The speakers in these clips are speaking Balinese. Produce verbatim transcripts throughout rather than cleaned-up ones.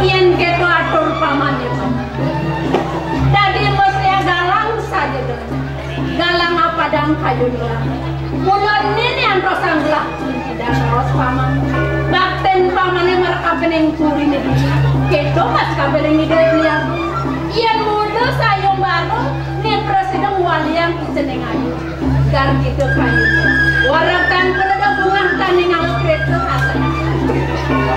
Yén kéto atur pamané, Paman. Dadi mesti galang saja, Dén. Galang apadang kayu doang. Mula né antosan gelah tidak raos, Paman. Bakten pamané marep kabening puriné dini. Kéto mas kabening ida liang. Yén mula sayembara, né prasida waliang icening ayu. Gar gitu kayu. Waratan pun ada bunga tani ngalu kereta asana.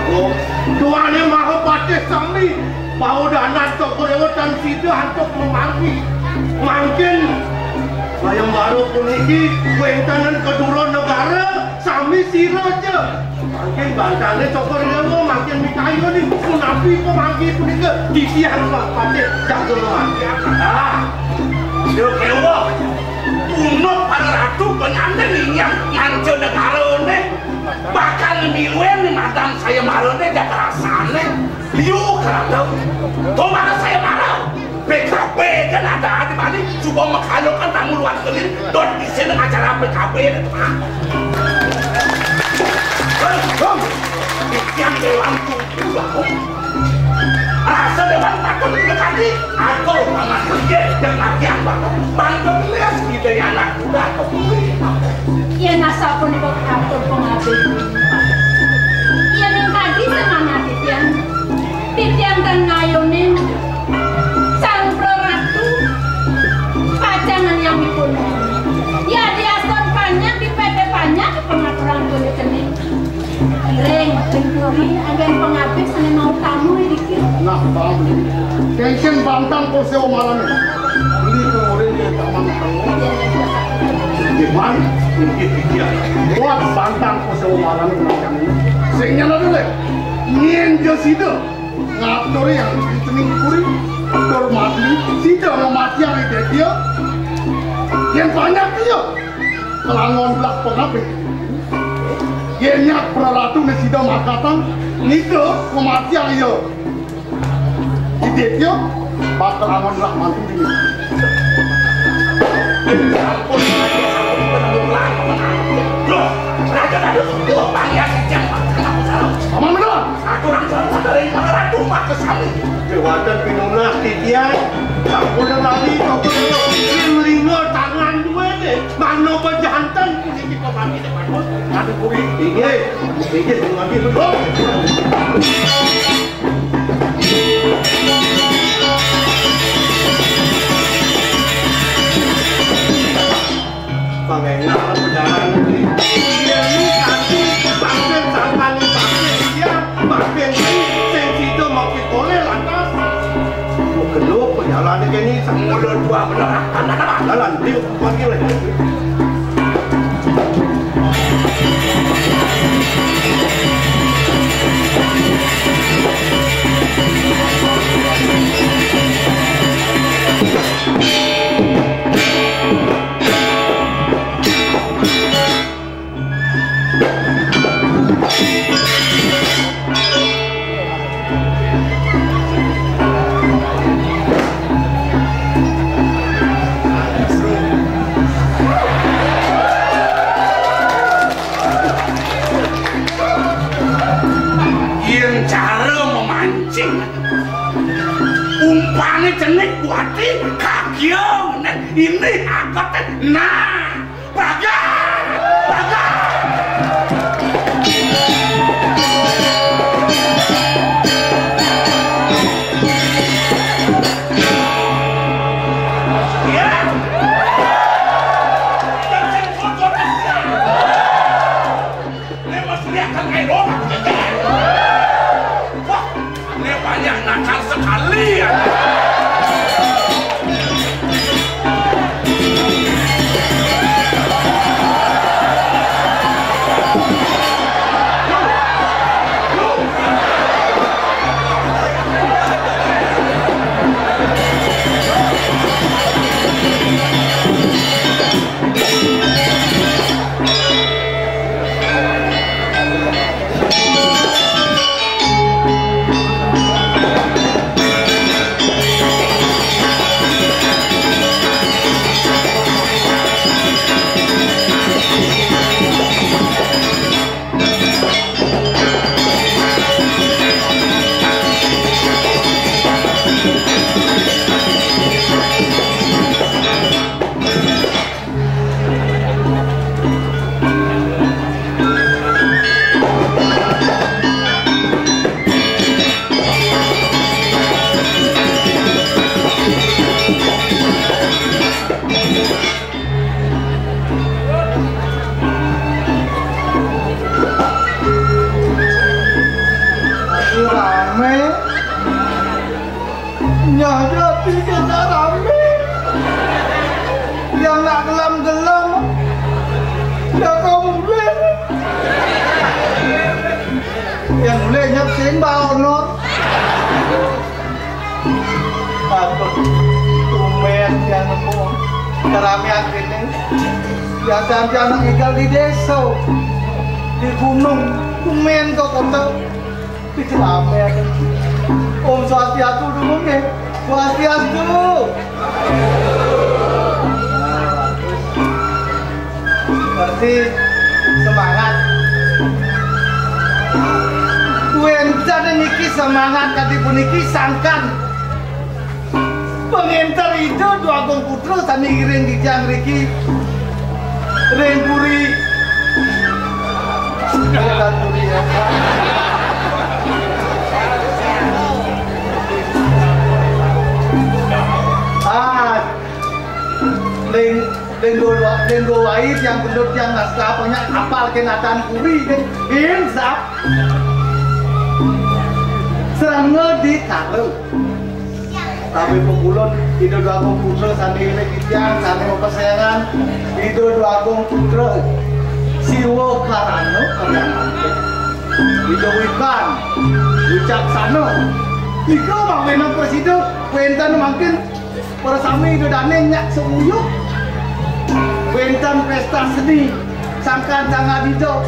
Oh, tuane maha patih sami. Paudanan Cokor Dewa tan sida antuk mamargi. Mangkin sayembara puniki wéntenan kedura negara sami sira ja. Mangkin bantané Cokor Dewa mangkin mikayun, punapi pamargi punika titiang Pak Patih jaga mangkin. Ah, Dewa Dewa, tunut para ratu pengantin ingkang manca negarané bakal miluin matang sayembarané jak rasané. Liu kerata. Tomara sayembara. P K B kan ada di mana? Coba menghalukan tamu luar negeri. Don di sini acara P K B itu, Pak. Hei, Bang. Yang dewan tujuh, Bang. Rasa dewan takut itu tadi. Aku paman pergi yang latihan, Bang. Bang, lihat kita ya anak muda kepuri. Yén asapunika katur pangabih. Yén ing kadi semangat titiang, titiang tan ngayunin Sang Praratu pacang ngenyanipun. Yadiastun panjak dipété panjak pangaturan kulit cening. Ring, ring puri, anggén pangabih sané mau tamu iriki. Nah, bang. Kéngkén bantang Koséwa marang. Ini kemarin dia tak mau tahu. Gimana? Mungkin dia. Buat bantang Koséwa marang macam ini. Sing nyala dulu. Nyén ja sida ngaturi yang cening puri. Tur mati sida ngamatiang ide dia. Yén banyak dia. Kelangon belah pengabih. Yén nyak praratuné sida makatang, nika pematian iya. Iditya bakal angon rak mantu dini. Ampun, ampun, ampun, ampun, ampun. Loh, Raja Danu, Dewa Pangeran Kijang, Pak. Paman bener. Aku langsung dari Ratu Makasami. Dewa dan pinunas titian, sampun lali, sampun lali, linga tangan duwe deh. Mano pejantan, puniki pamangkin. Inggih, inggih, mangke. Pangenan pejalan negeri. Yen kaki pancen sangkani pancen iya, pancen sing sida mapikole lantas. Kok gelo pejalan kene semula dua belas. Jalan, yuk, mangke. Yen cara memancing, umpane cenik kuati kagiung, nek ini angkote. Nah, Bagas! Bagas! Ya! Ini mesti akan kayak orang. Wah, ini banyak nakal sekali ya. Nyah jadi kena rame. Yang nak gelam-gelam, ya kau mulai. Yang mulai nyap sing bawa honor. Aduh, tumben yang nemu keramean ini. Biasa aja anak tinggal di desa, di gunung, tumben kok kota. Itu rame. Om Swastiastu dulu nih. Swastiastu. Berarti semangat. Wénten niki semangat kadi puniki sangkan. Pengénter Ida Dwagung Putra sané iring titiang riki ring puri. Ring puri ya. Ah, ring, ring dua, ring dua wai tiang gendut tiang naskah apanya apal kenatan puri kan. Insap. Serangga di karo. Tapi pepulun Ida Dwagung Putra sané iring titiang sané mapesengan Ida Dwagung Putra Siwa Karana Karyananti. Ida Wikan Wicaksana. Nika mawinang prasida wénten mangkin prasami Ida Dané nyak seuyuk. Wénten pésta seni sangkan sangkan Ida.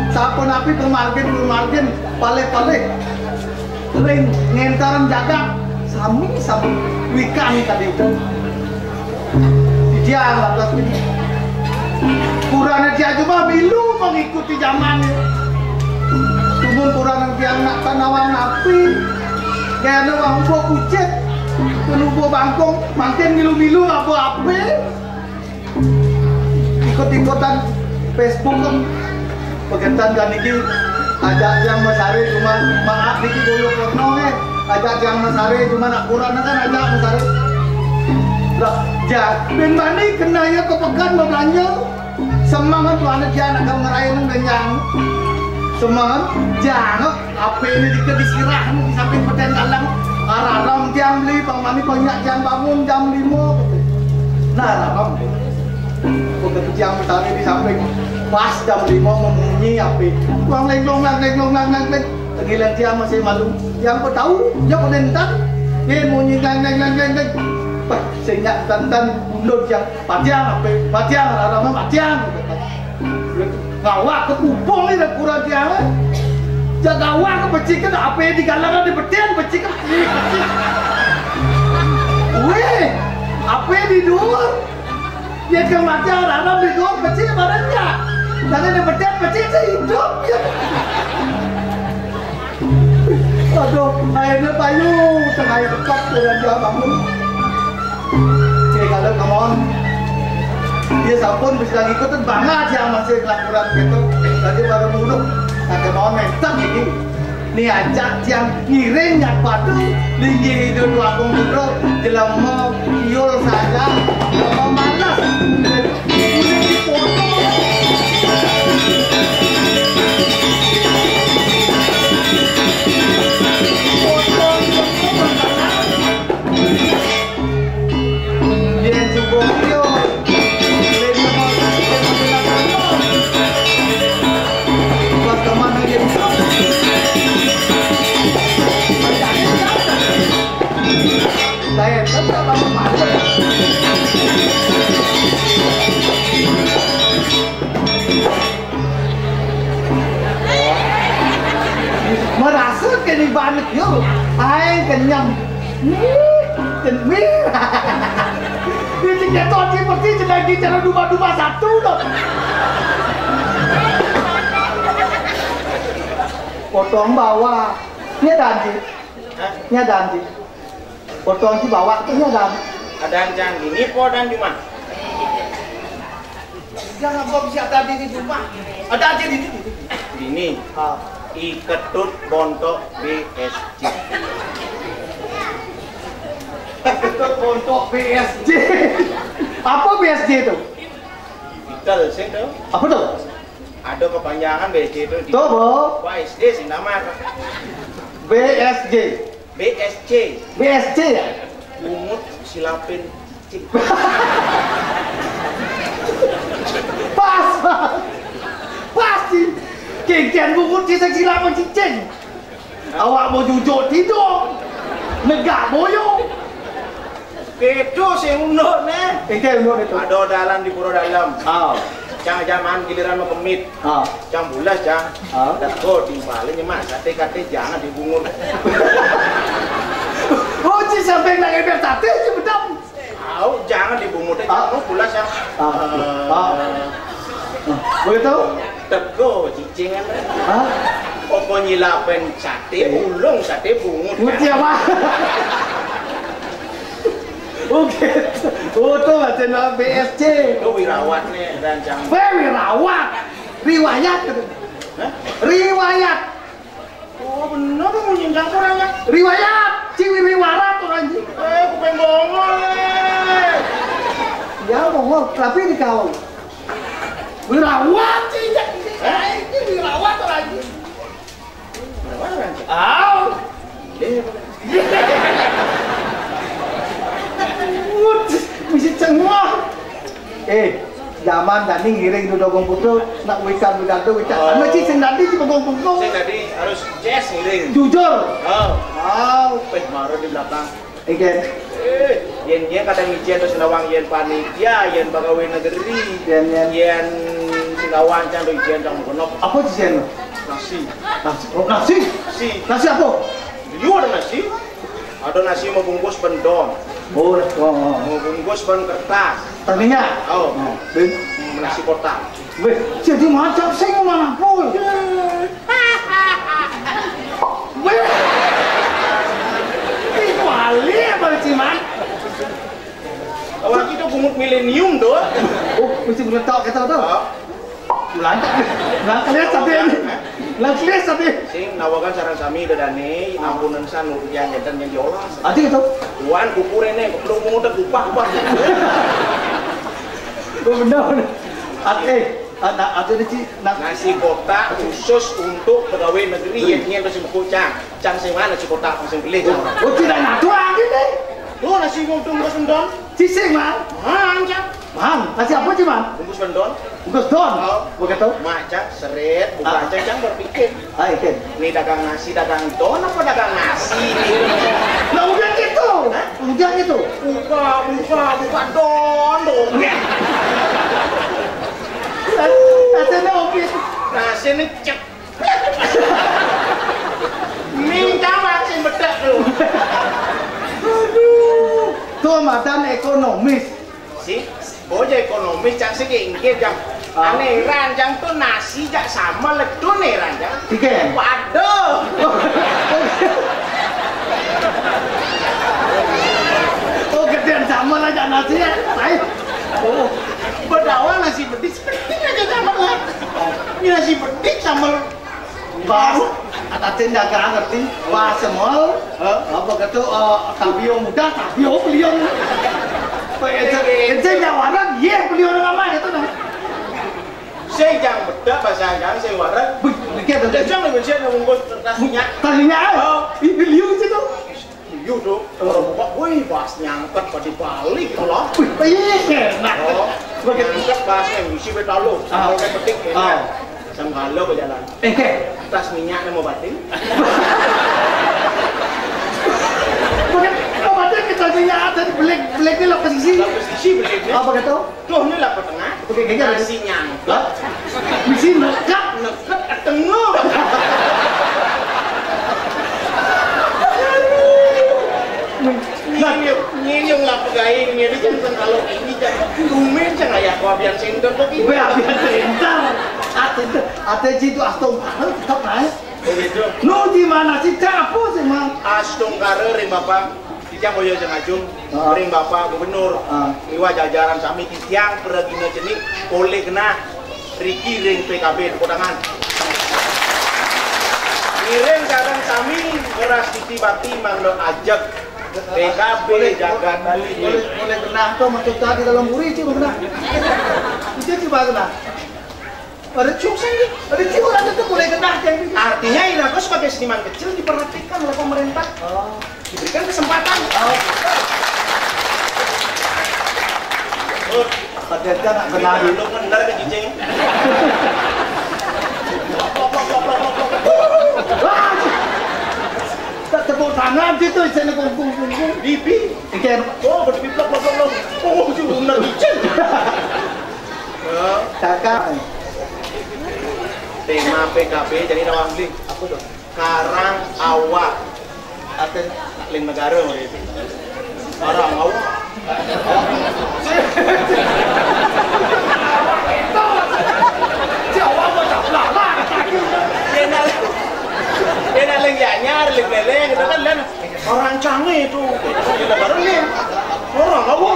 Sapunapi pamargin pamargin palih-palih. Ring ngénter jagat sami-sami Wikan kadi itu. Titiang lantas ini. Kurang aja cuma milu mengikuti zaman. Tumun kurang tiang nak tanawan api. Kayaknya wong ubo kucit. Kena ubo bangkong, makin milu-milu apa-apa. Ikut-ikutan Facebook kan. Pegentan kan niki ajak tiang mesare cuma maaf niki boyo porno nih. Ajak tiang mesare cuma nak kurang kan ajak mesare. Lah, ja, ben mani kena ya ke pekan mau belanja. Semangat tuh anak dia nak ngerayain benyang. Semangat, jangan apa ini dikit disirah di samping peten dalam. Araram tiang beli, Bang Mani banyak tiang bangun jam lima. Nah, araram. Begitu tiang mesare di samping pas jam lima memunyi apa. Uang lenglong, lang lenglong, lang lang leng. Tengilan tiang masih malu. Yang kau tahu, dia kau nentang. Dia munyi lang lang lang lang lang. Bah, senyap tantan mundur tiang. Patiang apa? Patiang, araram patiang. Ngawak ke pupung ni dah kurang tiang. Jaga awak ke pecik ke apa di galangan di peten pecik ke. Weh, apa di dua? Dia ke mati orang di dua pecik badannya. Tadi di peten pecik hidup ya. Aduh, airnya payu, tengah dekat dengan dia bangun. Oke, kalau kemon, dia sampun bisa ngikutin banget ya masih kelakuran gitu. Tadi baru duduk, nah kemon mentak ini. Ni ajak tiang ngiring nyak padu, linggih hidup wakung putra, jelema kiul saja, jelema malas. Udah dipotong. Merasa kena banget yo. Ai kenyang. Nih, kenyang. Ini kita seperti lagi cara dua dua satu loh. Potong bawah. Ini ada anjing. Hah? Ini ada anjing. Potong si bawah itu ada. Ada anjing ini po dan cuma. Jangan kok bisa tadi di rumah. Ada aja di sini. Ini. Ah. I Ketut Bontok B S J. Ketut Bontok B S J. Apa B S J itu? Betul sih tuh. Apa tuh? Ada kepanjangan B S J itu. Tuh, Bu. Wah, S D sih nama. B S J. B S C. B S C ya? Bungut silapin cicing. Pas, pas. Pas, Cing. Cing, Cing, bungut cicing silapin cicing. Awak mau jujur tidur. Negak boyong. Itu sing unduk, neh. Itu unduk itu. Ada dalan di Pura Dalam. Ah. Cang jaman giliran mau kemit. Ah. Cang bulas, Cang. Ah. Dah kau timpalin, nyemak. Sate kate jangan dibungut. Oh, Ci sampai nak ngeber sate, Ci bedam. Au, jangan dibungut, ah, jangan bulas, Cang. Ah. Eh, ah. Boleh tahu? Teko, cicing, kan? Hah? Apa nyilapen sate, eh, ulung sate bungut, Ci kan? Apa? Oke. Oh, tuh, macam B S C. Itu wirawat nih, dan Cang. Weh, wirawat. Riwayat, gitu. Hah? Riwayat. Oh, bener dong, nyinjang tuh orangnya. Riwayat, Ci riwarat tuh, anjing. Eh, kuping bongol, eh. Ya, bongol, tapi di kau. Wirawat, Ci, ya. Eh, ini wirawat tuh, anjing. Wirawat, anjing. Au. Iya, Pak. Mut, mesti cengok. Eh, zaman tadi ngiring tu dogong putu, nak wikan bedado wikan. Oh. Anu, Ci, sing tadi, Ci, dogong putu. Sing tadi harus jazz ngiring. Jujur. Oh. Wow. Eh, mara di belakang. Oke. Eh, yen, yen kadang ijen terus nawang yen panitia, yen pegawai negeri, yen, yen, yen sing kawan cang do ijen cang genep. Apa ijen? Nasi. Nasi. Oh, nasi. Nasi. Nasi apa? Iya, ada nasi. Ada nasi mau bungkus bendon. Oh, oh, oh. Mau bungkus ban kertas. Tadinya? Oh. Oh. Hmm, nasi kotak. Weh, jadi macam sing mana pun. Weh. Ini wali apa, Ciman? Awak kita bungut milenium tu. Oh, mesti bungut tak kata tu. Oh. Lantak, lantak lihat sampai ini. Lantak lihat sampai. Sing nawakan saran sami dadane, ampunan san ujian ngeten yang diolah. Ati itu. Wan kukur ini, belum mau tak kupah, kupah. Oh, benar, benar. Ati, eh, ada, ada di Ci, nah. Nasi kotak khusus untuk pegawai negeri, hmm, yang, yang terus buku cang. Cang sing mana nasi kotak, sing beli, cang. Oh, tidak ngatur lagi deh. Tuh, nasi kotak bungkus bendon. Ci sing, Mang. Mang, cang. Mang, nasi apa, Ci, Mang? Bungkus bendon. Bungkus don? Oh. Begitu? Mak, cang, seret, buka, ah, cang, cang berpikir. Ah, iya. Ini dagang nasi, dagang don apa dagang nasi? Nah, udah gitu. Hah? Udah gitu. Buka, buka, buka, don, don. Katanya oke. Nasi ini cek. Minta makin bedak tu. Aduh. Tuh, madan ekonomis. Si, bojo ekonomis, cang sing inggih, cang. Ah. Ane rancang tu nasi jak sama ledu nih rancang. Tiga. Waduh. Oh, gedean sama lah jak nasi ya. Baik. Oh. Bedawa nasi bedik seperti aja sama lah. Ini nasi bedik sama baru. Atatin dagang ngerti. Pas semua. Hah? Apa kata, eh, tabio muda, tabio beliau. Ente, ente nyawaran, iya beliau nama gitu nah. Saya jangan bedak bahasa jangan saya waran. Begitu. Dia jangan begitu nunggu kertas minyak. Tadinya, oh, ini beliau itu tuh. Iya, Dok. Oh. Orang bapak, woi, pas nyangkut pada balik gitu loh. Wih, iya, enak. Oh, begitu. Nyangkut pas yang isi betalo, ah, sampai petik, enak. Ah. Sama halo ke jalan. Eh, ke? Tas minyak nemu batin. Bukan, oh, batin kita minyak ada di belik, belik ini lokasi. Lokasi belik ini. Apa kata? Tuh, ini lah tengah. Oke, kayaknya ada. Nasi nyangkut. Hah? Misi nekap. Nekap, tengok. Nginyum, nginyum lah pegain, nginyum kan kalau ini kan. Tumen cang ayah kau abian senter kok ini. Weh, abian senter. Ate, ate jitu astong mahal tetap naik. Begitu. Nu di mana sih? Cang apa sih, Mang? Astungkara ring Bapak. Titiang Boyo Jeng Ajung, ah, ring Bapak Gubernur, ah, liwat jajaran sami titiang pragina cenik olih genah riki ring P K B, tepuk tangan. Ngiring sareng sami ngeras titi bati mangda ajeg P K B boleh, jagat boleh, Bali. Boleh, boleh genah to maksud tadi dalam buri itu genah. Itu coba genah. Ada cium saya nih. Ada cium, ada tuh mulai kena yang ini. Artinya, Irago sebagai seniman kecil diperhatikan oleh pemerintah. Oh. Diberikan kesempatan. Oh. Oh. Pada dia nak kenal. Lu bener ke cicing? Wah. Tak tepuk tangan gitu, sini kungkung kungkung. Bibi. Ikan. Oh, berbibi plok plok plok. Oh, itu bener cicing. Ya. Kakak. Tema P K B jadi nawang beli. Apa tuh? Karang Awak. Artinya, ling negara, mah, itu. Karang Awak. Jawa mah tak lama, tak lama. Dia nak, dia nak ling nyanyar, ling leleng, itu kan, dan orang canggih itu. Kita baru nih. Orang apa?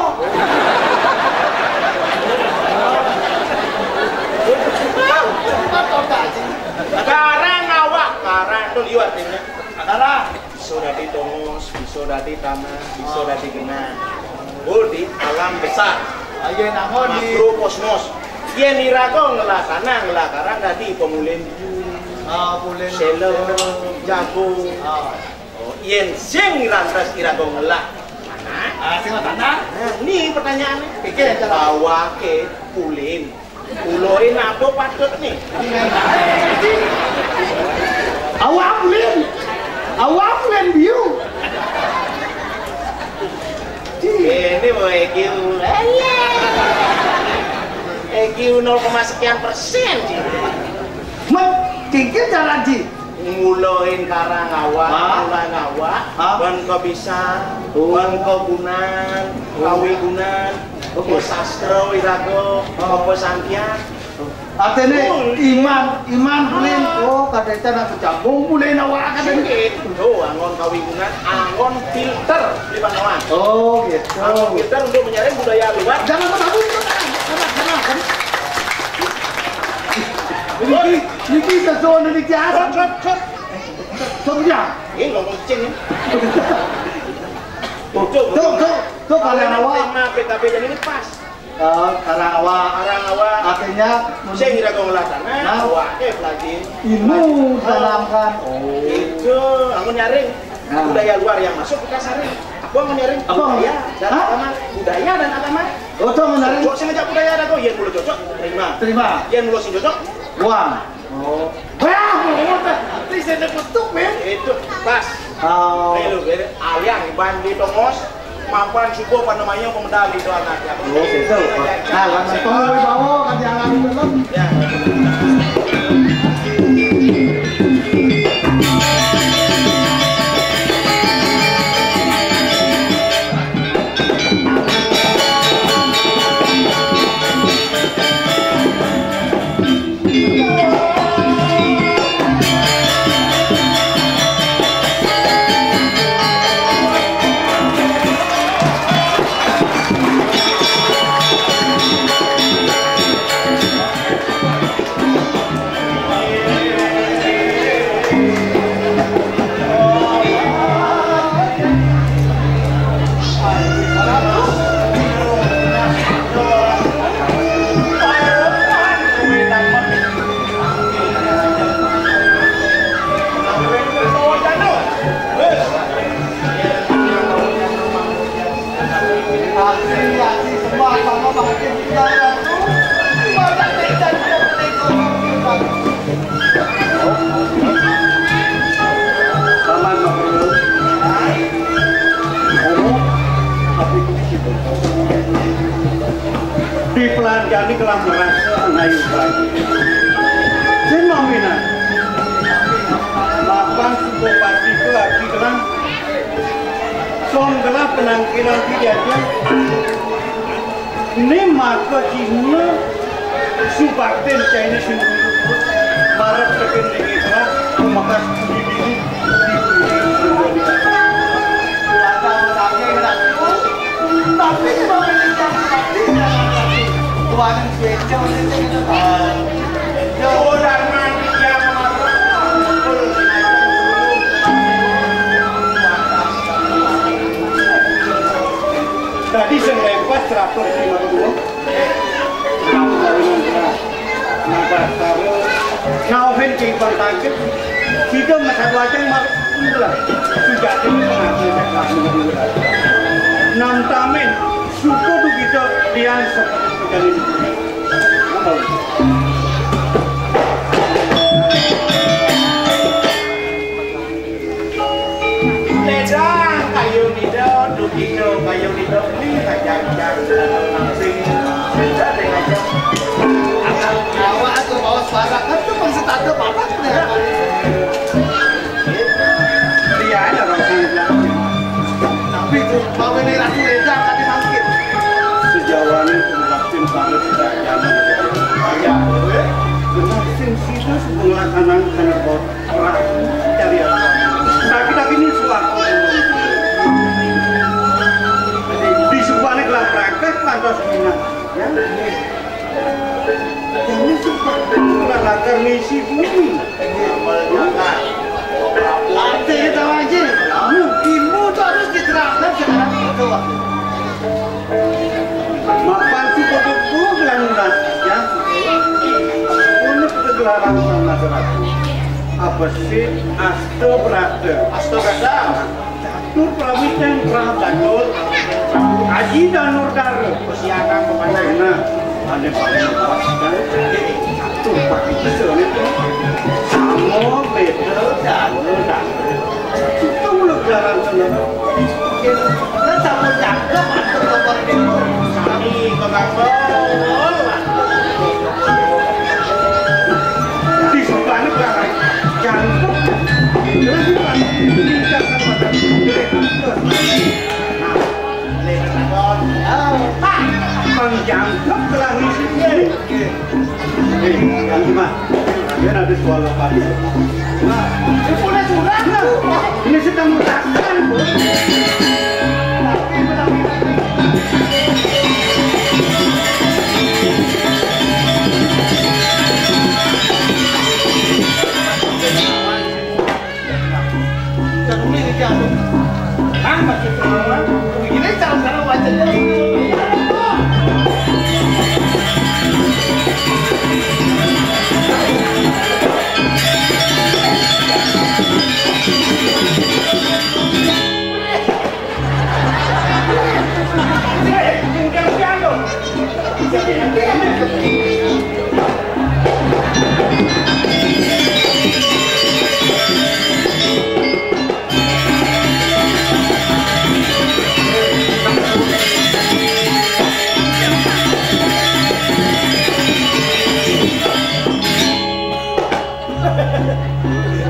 Karang Awak, karang itu liwat ini. Karang. Bisa dadi tongos, bisa dadi tanah, bisa dadi genah. Oh, di alam besar. Ayo, namun di makrokosmos. Yen Irago ngelah tanah, ngelah karang, dadi pemulin. Ah, pemulin. Sela, jago. Ah. Oh, yen sing rantes Irago ngelah tanah. Ah, sing tanah. Nah, ini pertanyaannya. Pikir, cara. Awake pulin. Uloin apa patut nih? Awak pulin. Awak pulin biu. Ini mau E Q. Alah. E Q nol koma sekian persen, Ji. Met, kikir jalan, Ji. Nguloin Karang Awak, ah, nguloin Awak, ah, ban kebisan, oh, ban kegunan, oh, kawigunan, oke, sastra iraga, oh, apa sangkian. Artinya, oh, iman, iman, ah, pulin. Oh, kadéta nak becambung, pulin awak kadéta. Sing itu, anggon kawigunan, anggon filter di Pangawan. Oh, gitu. Anggon filter untuk menyaring budaya luar. Jangan mengganggu, jangan, jangan, jangan. Ini, ini kita zona di atas. Cut, cut, cut. Tuh, ya. Ini ngomong cing, ya. Tuh, tuh, tuh, tuh, tuh, kalau yang awal. Tema P K B yang ini pas. Eh, Karang Awak. Karang Awak. Artinya, sing iraga ngelah tanah, nah, awake lagi. Ilmu ditanamkan. Oh. Itu, kamu nyaring. Nah. Budaya luar yang masuk kita saring. Aku mau nyaring. Apa? Budaya dan, hah? Agama. Budaya dan agama. Oh, tuh, mau nyaring. Cocok sing ngajak budaya ada kok. Yen mulo cocok, terima. Terima. Yen mulo sing cocok, buang. Oh. Wah, mau tak? Artis yang kutuk, men. Itu pas. Oh. Ayo, lu, bere. Aliang, Iban di Tongos, mapan subuh apa namanya, pemedal itu anak ya. Oh, gitu. Nah, langsung tunggu bawa kan jangan belum. Ya. Paman Mabrur. Ono, tapi di situ. Dipelanjani kelah merasa ngayu lagi. Sing maminan. Mapan suku pati ke lagi kelah. Song kelah penangkilan dijajah. Ini maka Cina subaktin Chinese ini marah tekan dikit lah, maka budi diri. Tapi kalau ini yang mati, jangan mati. Tuhan yang suci, Tadi sing lempas seratus lima puluh. Batara naohin king pangkangkit, sida masadu ajeng marep unggulan. Sujatiné pangantén sak laku unggulan. Namtamin suka duh kita lian seperti pejalan. Ledang kayu nida, dukino kayu nida, ni kajang-kajang sing beda dengan awak atau bawa sebarang kan tu bangsa tak ada bapak ni. Iya, ada orang bilang. Tapi tu, bawa ni ratu ledang kami mangkit. Sejauh ni tu makin banget kita jangan. Iya, benar sing sida sepenglakanan kena bawa. Ora cari apa. Lagi-lagi ini suatu. Di sebuah gelah berangkat lantas minat. Ya. Ini sebuah gelah latar ngisi bumi. Arti kita wajib. Ilmu itu harus diterapkan sekarang. Betul. Mapan si kodok tuh gelang lunas, ya. Ini kita gelarang sama masyarakat. Apa sih asta berada? Asta berada. Catur prawitan prah batul. Aji danur dara. Persiapan pemandai. Nah, ada paling pas kan? Catur pakai bisa ni tu. Sama beda danur dara. Kita mula gelaran sana. Kita sama cakap atau apa ni? Kami kebanggaan. Di sebelah ni gelaran. Jangkep. Lagi kan? Kita sama. Nah, boleh kata. Bang jangkep telah ngisi. Eh, yang gimana? Kalian ada suara apa? Nah, ini boleh curang lah. Ini sedang merasakan, Bu. Jangan ini dia, Bu. Hah, maksud kemauan? Begini cara-cara wajahnya.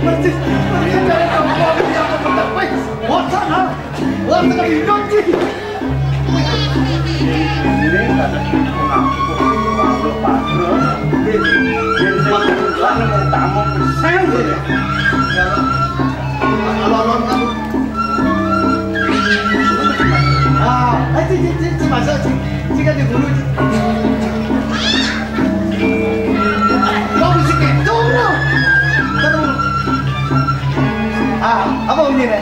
Persis, persis dari kampung yang aku tak baik. Wah, sana. Wah, tengah hidup, Ji. Ini kata pengampun, malu, pakai. Ini, ini, ini, tamu besar, ya. Alon-alon kan. Ah, eh, cik, cik, cik, cik, masuk, cik. Cik, kan dia dulu, cik. Kau mesti kencang, bro. Kan dulu. Ah, apa bunyi, Nek?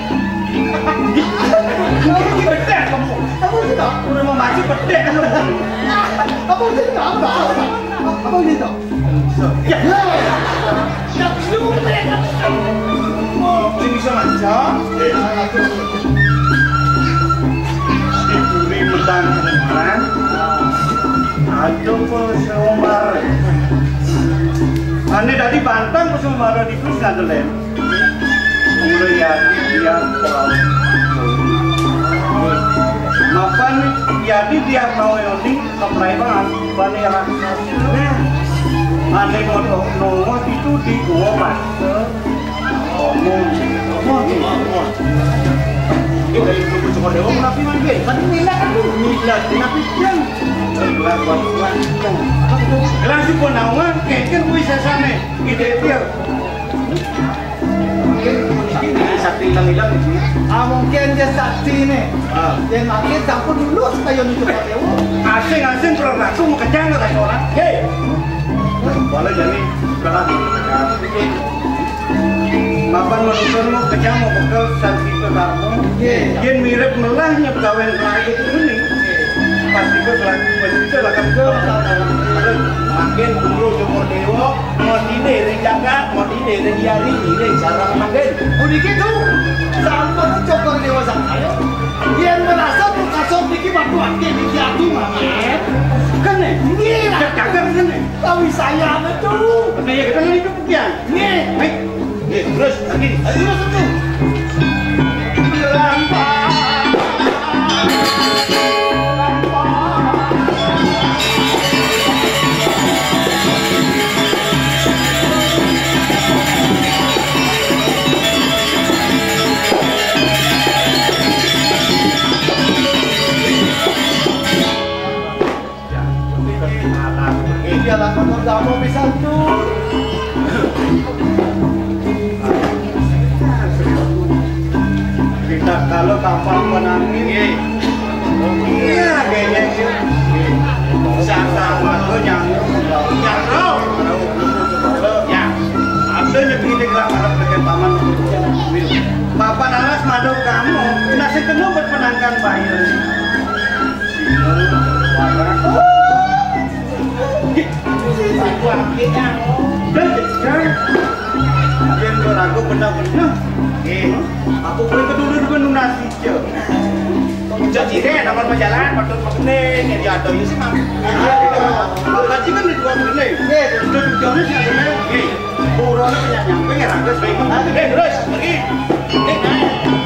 Kau mesti kencang, kamu. Apa bunyi tak? Udah mau maju, petek, kamu. Apa bunyi tak? Apa, apa, apa? Apa bunyi tak? Ya. Ya. Sing bisa maca. Di bumi Medan Kemaran. Ada apa seumar? Ane dadi bantang apa seumar di Gus Nadelen. Mulai ya dia. Mapan jadi dia mau yoni. Kapraiban, bani raksasa. Ane modok nongos itu di gua, Mas. Omong. Omong, omong. Kita itu bujuk dewa, tapi mangke. Tapi minat kan tuh. Minat, tapi kan. Keluar, keluar, keluar. Langsung pun nawan, keker kuwi sesane. Ide dia. Mungkin ini sakti ilang-ilang gitu. Ah, mungkin dia sakti nih. Ah. Dia makin sampun lulus kayak gitu, Pak Dewo. Asing-asing kalau langsung mau kejang kata orang. Hei. Boleh jadi sekarang. Mapan manusia mau kejang mau bekel sakti ke kampung. Iya. Dia mirip melahnya pegawai terakhir ini. Mangkin guru Cokor Dewa, mondine ring jagat, mondine ring yari, ring sarang mangkin. Puniki Tu, sampun Cokor Dewa sampaya. Yen merasa Tu kasor niki batu ake niki atu mangan. Kene, nggih, Raden. Kagak kene. Kawi saya metu. Kene ya, kene iki pian. Nggih. Baik. Nggih, terus lagi. Ayo, terus, terus. Iki alat motor kamu bisa tuh. Kita kalau kapal penangin, iya, kayaknya sih. Sangka waktu nyangkut, nyangkut. Ya, ada nyepi di gerak arah dekat paman. Papan alas madok kamu, nasi kenu berpenangkan bayar. Yen ora aku bener-bener. Nggih. Aku kuwi keturunan Indonesia. Jadi re, nama majalah, patut makene, yen diatur ya sih, Mang. Berarti kan di dua makene. Nggih, duduk jauh sih makene. Nggih. Urone punya nyampe ya, raga sering. Eh, terus, lagi. Ini, nah.